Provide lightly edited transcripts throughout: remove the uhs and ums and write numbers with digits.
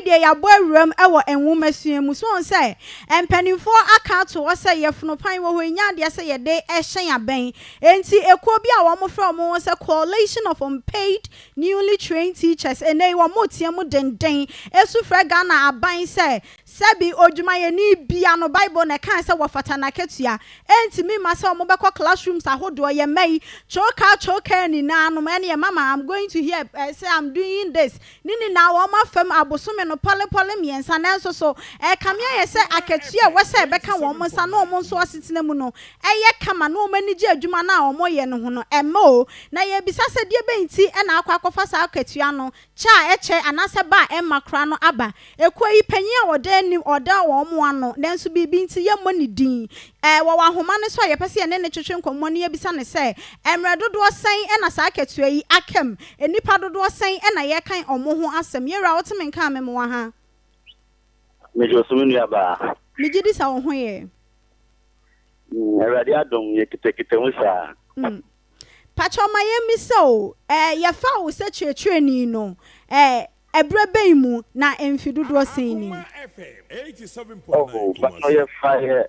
deɛ yɛabɔ awuram wɔ nwomasua mu. So woahu sɛ mpanimfoɔ aka ato hɔ sɛ yɛfono pan wɔ hɔ, ɛnyɛ adeɛ sɛ yɛde hyɛn abɛn. Enti ekuo bi a wɔfrɛ wɔn ho sɛ Coalition of Unpaid Newly Trained Teachers, ɛnnɛ yi wɔretea mu denden su frɛ Ghana aban sɛ sɛbi odwumayɛni bia no Bible na ɛkae sɛ wɔfata n'akatua. Ɛntumi mma sɛ wɔbɛkɔ classrooms ahodoɔ, yɛn mma yi, kyookaa kyookaa nyinaa nom ɛneɛ mama I'm going to here eh, sɛ I'm doing this ne nyinaa wɔn afam abosome no pɔle pɔle mmiɛnsa nanso so ɛrekame ayɛ sɛ akatua a ɛwɔ sɛ ɛbɛka wɔn nsa ne wɔn nso asetena mu no ɛyɛ kama na wɔn ani gye adwuma no a wɔyɛ no ho no ɛmma o. Na yɛrebisa sɛ deɛ bɛn nti na akɔ akɔfa saa akatua no kyɛ a ɛkyɛ anaasɛ ba a ɛmma koraa no aba. Ekuo yi panyin a ɔda anim, ɔda wɔn ano, nanso biribi nti yɛmmɔ ne din. Ɛɛ, wɔwɔ ahoma no so a yɛpɛ sɛ yɛne no twetwe nkɔmmɔ na yɛbisa no sɛ, mmerɛ dodoɔ sɛn na saa akatua yi aka mu? Nnipa dodoɔ sɛn na yɛrekan wɔn ho asɛm? Yɛn wura, wote me nka a, memoa ha. Megye wo so, me nuabaa. Megye di sɛ wo ho yɛ. Awurade adom, yɛkitakita mu saa. Pakyɛw ma yɛmmisa o, eh, yɛfaa wo sɛ kyerɛkyerɛni no, eh, ɛberɛ bɛn mu, na mfe dodoɔ sɛn ni? Oh, pakyɛw yɛfaa yɛ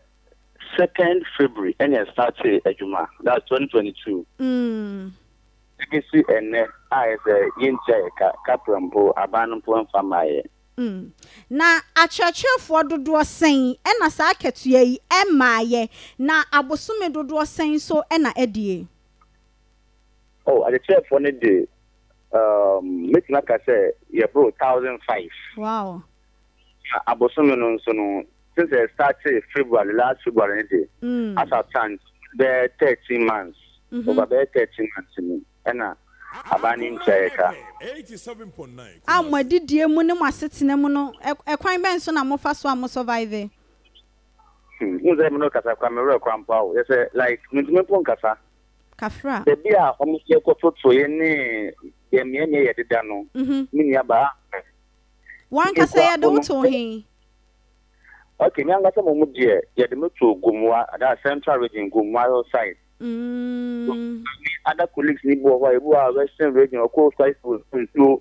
second February ɛna yɛ startee adwuma, that's 2022. Ɛbɛsi ɛnnɛ a yɛ sɛ yɛntua yɛ ka, kaprɛ mpo aban no mpo mfa mmaa yɛ. Na akyerɛkyerɛfoɔ dodoɔ sɛn na saa akatua yi mmaeɛ, na abosome dodoɔ sɛn nso na adie? Oh, akyerɛkyerɛfoɔ no de, um, mɛtumi aka sɛ yɛboro 1,500. Wow. Na abosome no nso no, since yɛ startee February, last February no de, as at time, bɛyɛ 13 months, over bɛyɛ 13 months ni. Ɛna aban no ntua yɛ ka. A mo adidie mu ne mo asetena mu no, ɛkwan bɛn so na mofa so a mo survive? Hmm, wohu sɛ me ne wo kasa koraa me werɛ koraa mpo aho, yɛ sɛ like mentumi mpo nkasa. Kafra. Baabi a wɔn yɛ kɔ toto yɛ ne yɛ mmeammea yɛ deda no, me nua baa. W'ankasa yɛde wo too he? Okay, me ankasa mmom deɛ yɛde me too Gomoa, that's Central Region, Gomoa Hillside. Me other colleagues ni bi wɔ hɔ a, ebi wɔ hɔ a Western Region, ɔkɔ Spice nsuo,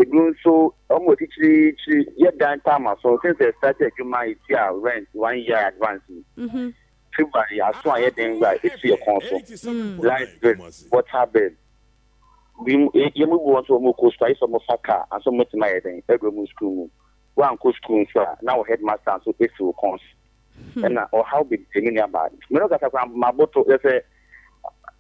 ebi nso wɔn wɔ akyirikyirikyiri, yɛ dan taama so, since yɛ start adwuma yɛtua rent one year advance yi. February aso a yɛ den gba esi yɛ kɔn so, light bill, water bill, bi mu yɛ mu bi wɔ nso wɔn kɔ sukuu ayɛ sɛ wɔn fa car ansa wɔn atumi ayɛ den awura mu sukuu mu. Woankɔ sukuu nso a na wo headmaster nso esi wo kɔn so. Ɛna ɔhaw bebree me nua baa. Me no kasa koraa maboto yɛ sɛ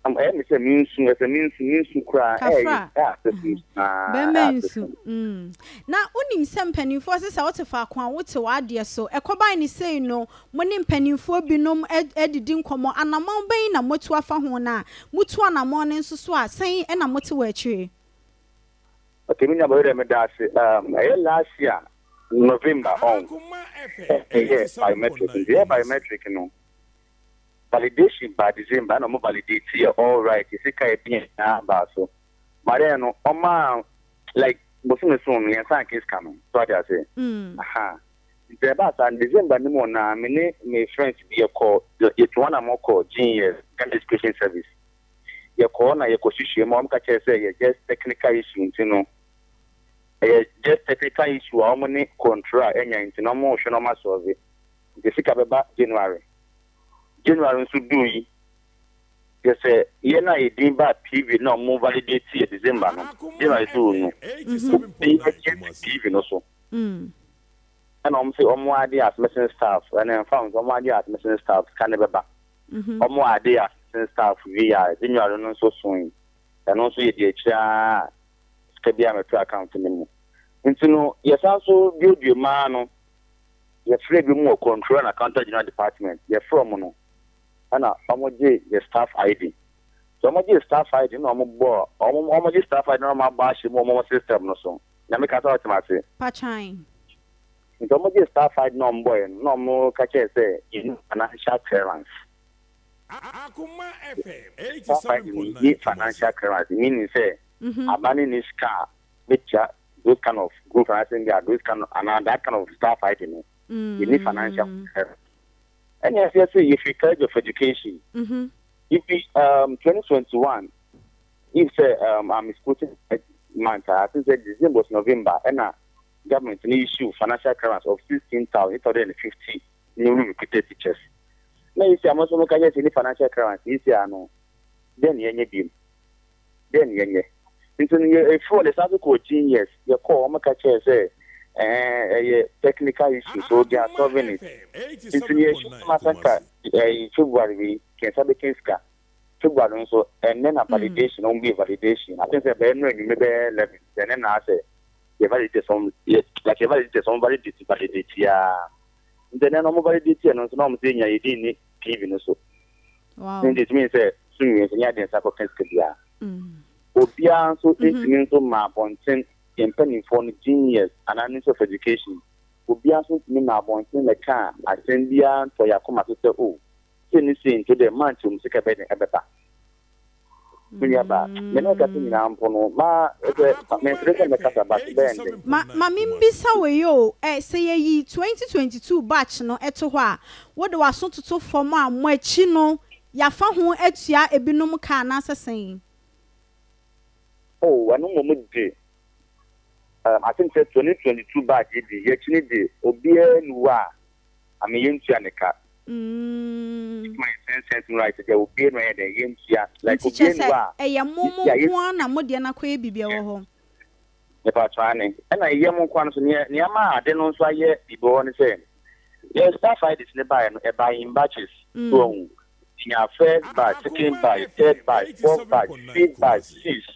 ɛyɛ me sɛ mensu yɛ sɛ mensu mensu koraa ɛyɛ Kafra. ɛyɛ asɛ su naa Bɛrima ɛyɛ asɛ nsu. su. Na wonim sɛ mpanimfoɔ se sɛ wote faako a wote w'adeɛ so. Ɛkɔbae ne sei no, mo ne mpanimfoɔ binom adidi nkɔmmɔ. Anammɔn bɛn na moatu afa ho na motu anammɔn no nso so a, sɛn na mote wɔ akyire? Okay me nua baa wei deɛ meda ase um, ɛyɛ last year November ɔn ɛyɛ biometric nti ɛyɛ biometric no validation baa December ɛna ɔmo validate yɛ all right sika yɛ bi nyinaa baa so but then no ɔmaa like bosome so no yɛn san case ka no so ate ase aha nti ɛbaa saa December no mu ɔnaa me ne me friends bi yɛkɔ yɛtu wɔn a mɔkɔ GES, Ghana Education Service. Yɛkɔɔ na yɛkɔhwehwɛɛ mu a, wɔka kyerɛɛ sɛ ɛyɛ just technical issue nti no, ɛyɛ just technical issue a wɔn ne control a anya nti no wɔrehwɛ na wɔasɔlve. Nti sika bɛba January. January nso duu yi, kyerɛ sɛ yɛn a yɛn din baa PV na wɔn validate yɛ December no, January duu no, obi agye PV no so. Ɛna wɔn sɛ wɔn ade as missing staff, ɛna ɛmfa ho sɛ wɔn ade as missing staff, sika no bɛba. Wɔn ade a missing staff wie a January no nso soe. Ɛno nso yɛdi akyire ara a sika biara mmɛto account no mu. Nti no yɛsan nso duadua mu ara no, yɛfrɛɛ binom wɔ Controller and Accountant General Department. Yɛfrɛɛ wɔn no, ɛna wɔgyee yɛ staff ID. Nti wɔgyee staff ID no na wɔbɔɔ, wɔgye staff ID no na wɔabɔ ahyɛ mu wɔ wɔn system no so. Nyame kasa wote m'ase? Pakyan. Nti ɔmo gyee staff ID na ɔmo bɔeɛ no na ɔmo ka kyerɛɛ sɛ yɛnni financial clearance. Staff ID no yɛnni financial clearance meaning sɛ aba no nni sika a bɛtua those kind of group anaasɛ mbia those kind of anaa that kind of staff ID no yɛnni financial clearance. Ɛna ɛsɛ sɛ yɛfiri College of Education. Ifi 2021 if sɛ I'm misquoting month a I think sɛ December to November ɛna. Government no issue financial clearance of 16,850 newly recruited teachers. Na yi si a mo nso mo ka kyerɛ sɛ ni financial clearance yi si ano, dɛn ne yɛnyɛ biem? Dɛn ne yɛnyɛ? Nti no yɛ efi wɔ de san so kɔ GES, yɛkɔɔ, wɔn ka kyerɛ sɛ ɛyɛ technical issue, so they are solving it. Nti no yɛhwɛ sɛ asanka ɛyɛ February wei kɛnsa bɛka sika. February nso ɛnɛ na validation, wɔn bi validation, I think sɛ bɛyɛ no enyimɛ bɛyɛ 11, ɛnɛ na asɛ yɛ validate sɔm yɛ, like yɛ validate sɔm, validate yaa. Nti ɛnɛ na wɔn validate yɛ no nso na wɔn sɛ nya yɛ din ni PV no so. Nti it means sɛ sunwie nso nyɛ adeɛ nsa kɔka sika biara. Obiara nso ntumi nso ma abɔnten, yɛn mpanimfoɔ no, GES anaa Ministry of Education, obiara nso ntumi ma abɔnten mɛka asɛm biara ntɔ yɛ akoma so sɛ o sei ne sei, nto dɛ mante wɔn sika bɛyɛ den ɛbɛba. Me nua ba, me ne kasa nyinaa mpo no ma sɛ mɛmfiri sɛ mɛkasa ba bɛyɛ den. Ma membisa wɔ yi o, sɛ yɛyi 2022 batch no ɛto hɔ a, wode w'aso toto fam a, mo akyi no yɛafa ho atua ebinom ka anaasɛ sɛn? Oh, ɛno mmom de, I think sɛ 2022 batch yi de, yɛakyi ne de, obiara ni hɔ a ame yɛntua ne ka. My sense right deɛ, obiara no yɛ dɛ yɛntua, like nti kyerɛ obiara ni sɛ hɔ a ɛyɛ mo nko ara na mo deɛ no akɔyɛ biribi wɔ hɔ? Nipa ane ɛna yɛ mo nko ara no so nneɛma a ade no nso ayɛ biribi wɔ hɔ ne sɛ yɛ staff IDs ne baeɛ no, ɛbaeɛ in batches. So ɔhu nya first batch, second batch, third batch, fourth batch, fifth batch, sixth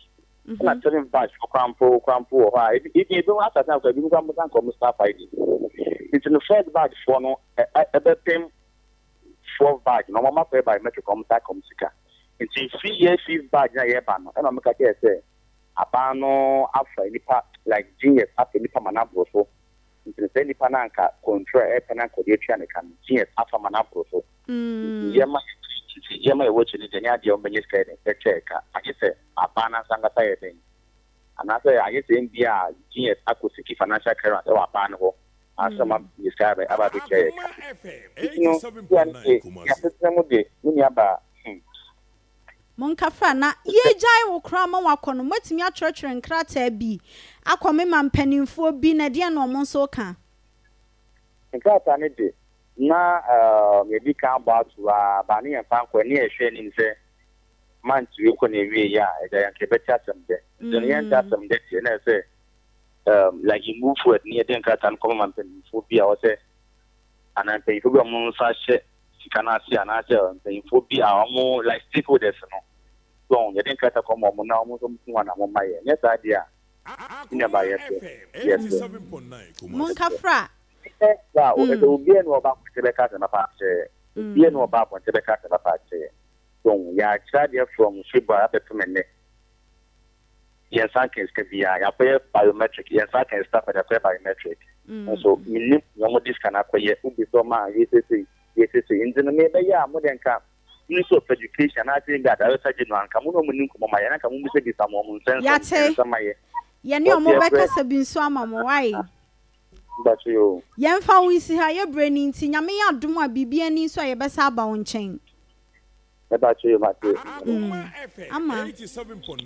ɛna seventh batch korampo wɔ hɔ a ebi ho asase akɔ ebi korampo san kɔ mo staff ID. Nti no first batch foɔ no ɛbɛpem fourth batch na wɔn akɔyɛ biometric, wɔn sa kɔm sika. Nti fi yɛ fifth batch na yɛba no, ɛna wɔn ka kyerɛ sɛ aban no afa nipa, like GES afa nipa ma n'aboro so. Nti sɛ nipa no anka control a ɛpɛ na anka ɔde atua ne ka no, GES afa ma n'aboro so. Nti yɛma yɛwɔ akyi no deɛ, ne adeɛ wɔn bɛnyɛ sika yɛ den ɛkyɛ ɛka, agye sɛ aban no ankasa yɛ den anaasɛ agye sɛ mbi a GES akɔ seek financial clearance ɛwɔ aban no hɔ ansa ma yɛ sika aba abɛtua yɛ ka. Nti no bia no de yɛasetena mu de, me nua ba. Monkafra na yɛgyae wo koraa ma wakɔ no, moatumi atwerɛtwerɛ nkrataa bi akɔ me ma mpanimfoɔ bi na ɛdeɛ na ɔmo nso ka? Nkrataa no de na yɛdi kan abɔ ato a ba ne yɛmfa nkɔ ne yɛhwɛ anim sɛ mantiri kɔ na ewie yi a ɛgya yɛn yɛbɛte asɛm dɛ. Nti no yɛnte asɛm dɛ deɛ, na ɛsɛ like you move forward ne yɛde nkrataa no kɔma ma mpanimfoɔ bi a wɔsɛ anaa mpanyinfoɔ bi a wɔn nsa hyɛ sika no ase anaasɛ mpanyinfoɔ bi a wɔn like stakeholders no so yɛde nkrataa kɔma wɔn na wɔn nso ho wɔn a wɔn ma yɛ. Nyɛ saa deɛ a, ne ba yɛsɛ. Monkafra. Ba ɛsɛ obiara ni ɔba abɔnten bɛka asɛm papa akyerɛ, obiara ni ɔba abɔnten bɛka asɛm papa akyerɛ. So yɛakyerɛ adeɛ from February abɛpem nnɛ, yɛn nsa nka sika biara. Yɛakɔyɛ biometric, yɛn nsa ka staff yɛde akɔyɛ biometric nso menim nea wɔde sika no akɔyɛ. Wobi sɛ ɔma a yɛsese yɛsese. Nti no mebɛyɛ a mode nka Ministry of Education anaasɛ bi a Director General, nka mo na ɔmo ni nkɔmmɔ ma yɛn, nka mo bisabisa mo ɔmo nsɛnsɛm Yate. nsɛm ma yɛ. Yɛne ɔmo bɛkasa bi nso ama mo wae. Mbatwe o. Yɛmfa wo nsi ha, yɛbrɛ ni nti Nyame yɛ adom a, biribi ani nso a yɛbɛsa aba wo nkyɛn. Mbatwe o, mate. Ama.